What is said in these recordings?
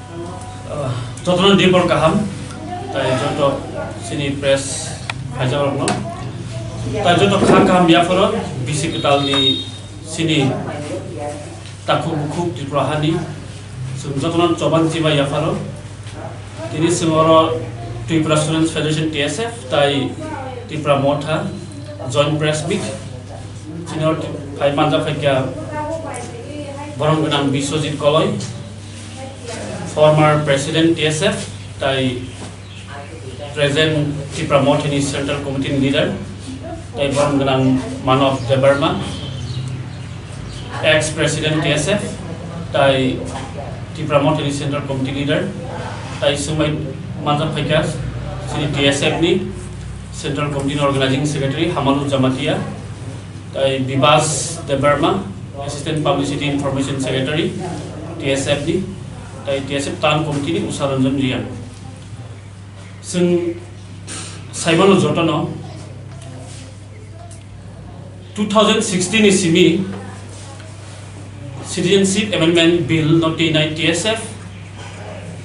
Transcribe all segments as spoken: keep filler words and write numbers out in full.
Ah, jotono dibor kaham, tai joto chini press haijakrokno, tai joto kha kaham yapharo bisi kwtalni chini takhuk bukhuk Tripura hani chwng jotono choban chiba yapharo. Tini chwng oro Tripura Students Federation T S F tai Tripura Motha Joint Press Meet. Chini oro phai manja phaikha borom gwnang Biswajit Koloi, former President T S F tai present Tipra Mothani Central Committee ni leader, tai borom gwnang Manav Debbarma, ex President T S F, tai Tipra Mothani Central Committee leader, tai swngbai manja phaikha chini T S F ni Central Committee ni Organizing Secretary Hamalu Jamatia, tai Bibas Debbarma, Assistant Publicity Information Secretary T S F ni, tai T S F Town Committee ni Usha Ranjan Reang. Chwng saimano jotono two thousand sixteen ni simi Citizenship Amendment Bill no twi nai T S F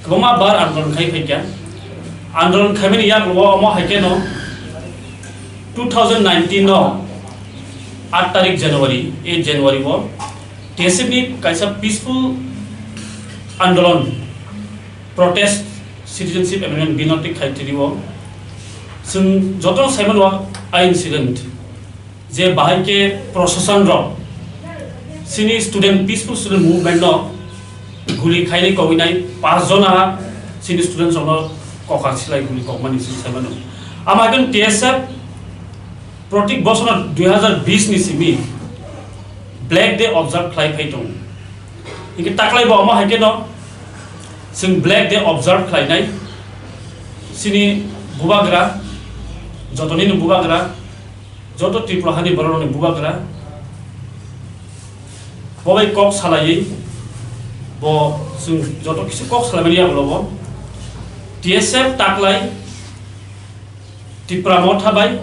kwbangma bar andolon khai phaikha. Andolon khaimani yaklo omo hai kheno two thousand nineteen no aat tarik January, eight January o T S F ni kaisa peaceful andolon, protest, Citizenship Amendment Bill no twi khai twi o. Chwng joto saimano a incident je bahai khe proshashan rok chini student, peaceful student movement no guli khainai kogwinai pas jona chini students rokno kokar silai guli kokmani chwng saimano. Ama hai kheno T S F protik bosorno dui hazar bis ni simi Black Day observe khlai phai tongo. Hinkhe taklai bo omo hai kheno chwng Black Day observe khlainai chini bubagra, jotoni ni bubagra, joto Tripura hani borok rokni bubagra, bo bai kok salaiwi bo chwng joto kisa kok salaimani yagulo bo T S F taklai Tipra Motha bai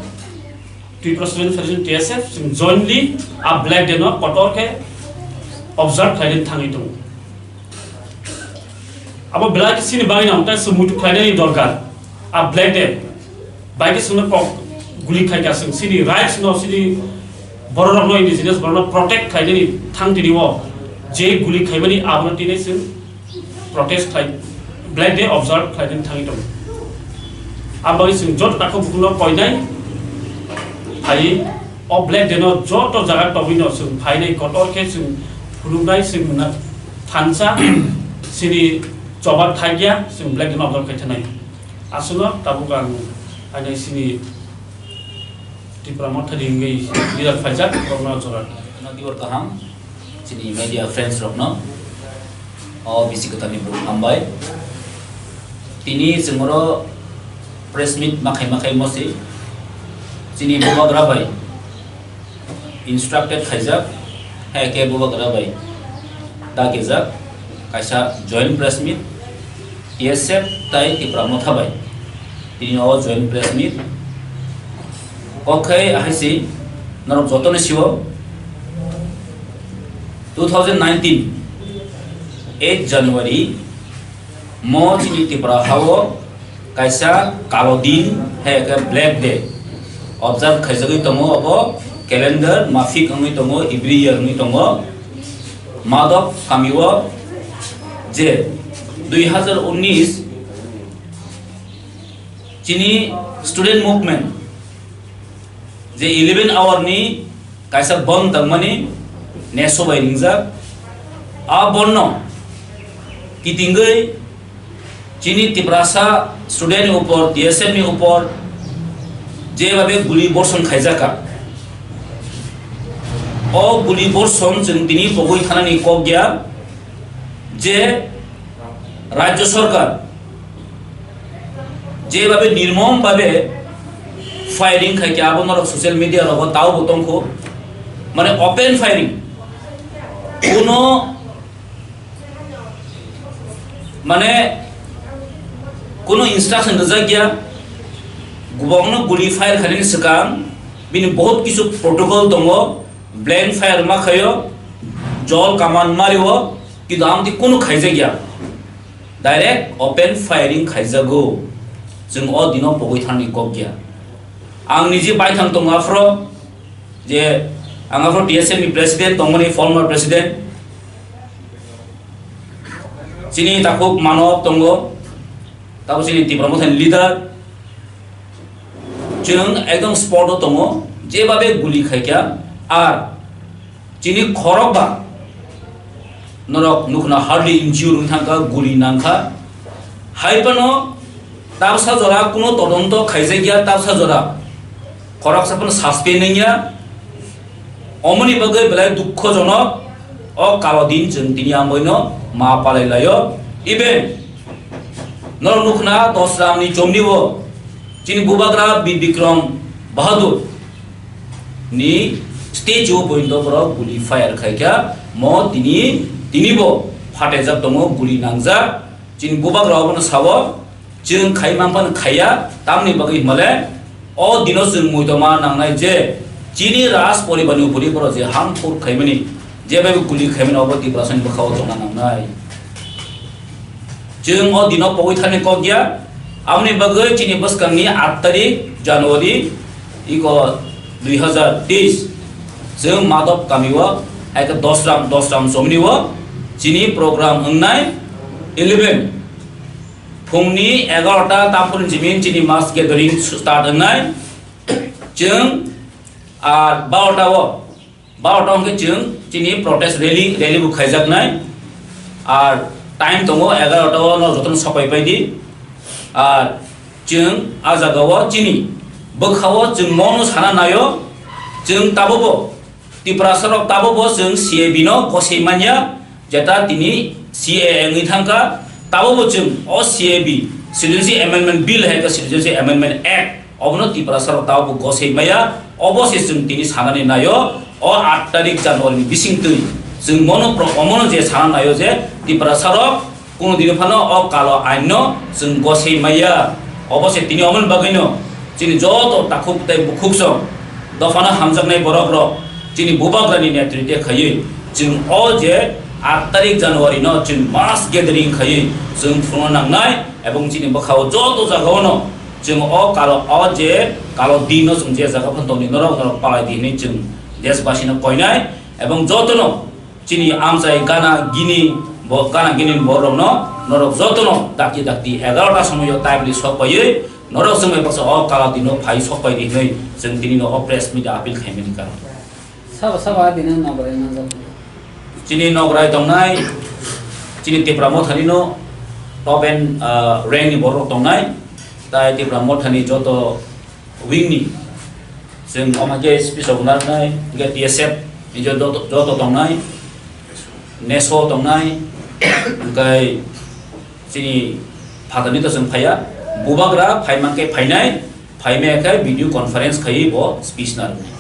Tripura Student Federation T S F chwng jointly a Black Day no kotor khe observe khlainani thangwi tongo. Abo belai khe chini bagwi no tei se muitu khlainani dorkar. A Black Day bai khe chwngno kok guli khaikha, chwng chini rights no, chini borok rokno, indigenous borok no protect khlainani thang tini o je guli khaimani abono tini chwng protest khlai, Black Day observe khlainani thangwi tongo. Aboni chwng joto takhuk bukhukno koinai phai o Black Day no joto jaga tongwi no chwng phainai kotor khe chwng phunuknai chwng na thansa chini choba thakya chwng Black Day no observe khai thanai. Aswkno tabuk ang aini chini Tipra Mothani wngwi leader phaijak, borokno jora. Nokdibor kaham, chini media friends rokno, o bisi kwtalni bukhuk hambai. Tini chwng oro press meet ma khai ma khai mosi, chini bubagra bai instructed khaijak, hai khe bubagra bai dagijak kaisa joint press meet, T S F tai Tipra Motha bai. Tini o joint press meet. Kok khai ahai si norok jotono siwo two thousand nineteen eight January mo chini Tripura hao kaisa kalo din, hai khe Black Day observe khaijagwi tongo. Obo calendar mafik wngwi tongo, every year wngwi tongo. Madok kamio je dui hazar unis chini student movement je eleven hour ni kaisa bond tangmani neso bai ringjak. A bond no kitingwi chini Tiprasa student ni upor, T S F ni upor je babe guli borson khaijaka. O guli borson chwng tini pogwi thanani kok ya je Rajya Sarkar je babe nirmom babe firing khai khe abo norok social media rogo tao bo tongkho, mane open firing, kuno mane kuno instruction rijak ya, gubokno guli fire khainani swkang bini bahut kisu protocol tongo, blank fire ma khaio, jol kaman mario, kintu amtwi kuno khaijak ya. Direct open firing khaijago. Chwng o dino pogwi thani kok ya. Ang niji baithang tongo aphro je ang aphro T S M ni president tongmani, former president. Chini takhuk Manob tongo. Tabo chini Tipra Mothani leader. Chwng ekdom spot o tongo, jebabe guli khaikha, ar chini khorokba norok nukhna hardly injure wng thangkha, guli nangkha. Hai phano tabsa jora kuno todonto khaijakya, tabsa jora khoroksa phano suspend wngya. Omoni bagwi belai dukhojonok, o kalo din chwng tini amboino ma palai laio. Even norok nukhna Dosramni chomni o chini bubagra Bir Bikram Bahadur ni statue o pointo borok guli fire khaikha, mo tini, tini bo phatejak tongo, guli nangjak. Chini bubagra obono sao, chwng khai manphano khaiya, tamni bagwi himale o dino chwng muitoma nangnai je chini Raj poribarni upori borok je harmful khaimani, jebai guli khaimani obo Tiprasani bwkhao tongna nangnai. Chwng o dino pogwi thani kok ya, aboni bagwi chini bwskangni aat tarik January iko dui hazar teis chwng Madhop kamio, hai khe Dosram, Dosram chomni o chini program wngnai eleven. Phungni egarota taphurni jimin chini mass gathering start wngnai. Chwng ar barota o, barota hwnkhe chwng chini protest rally, rally bo khaijaknai. Ar time tongo egarota o, no jotono sopai pai di. Ar chwng a jaga o chini bwkha o chwng mono sana naio, chwng tabukbo Tiprasa rok tabukbo chwng C A B no gosei manya, jeta tini C A A wngwi thangkha, tabukbo chwng o C A B, Citizenship Amendment Bill hai khe Citizenship Amendment Act, obono Tiprasa rok tabukbo gosei maya, obo se chwng tini sanani naio, o aat tarik January ni bisingtwi chwng mono pro-, omono je sana naio je Tiprasa rok Kuno dino phano o kalo ain no chwng gosei maya. Obo se tini omoni bagwi no chini joto takhuk tei bukhuk song dophano hamjaknai borok rok chini bubagrani netrite khaiwi chwng o je aat tarik January no chwng mass gathering khaiwi chwng phunukna nangnai, ebong chini bwkhao joto jagao no chwng o kalo, o je kalo din no chwng je jaga phano tongwi norok norok palai di hinwi chwng deshbasi no koinai, ebong joto no Chini amchai gana gini bo, gana gini borokno norok jotono dakti dakti egarota somoio timely sok paiwi norok chwngbai baksa o kala dino phai sok pai di hinwi chwng tini no o press meet appeal khaimani karon. Sabo sabo a dino nograi manjak. Chini nograi tongnai, chini Tipra Mothani no top and, ah, rank ni borok tongnai, tai Tipra Mothani joto wing ni chwng omo khe speech rok narwknai, hwnkhe T S F ni joto, joto tongnai, neso tongnai, hwnkhe chini phatarni to chwng phaiya, bubagra phaimankhe phainai, phaimaya khe video conference khaiwi bo speech narwknai.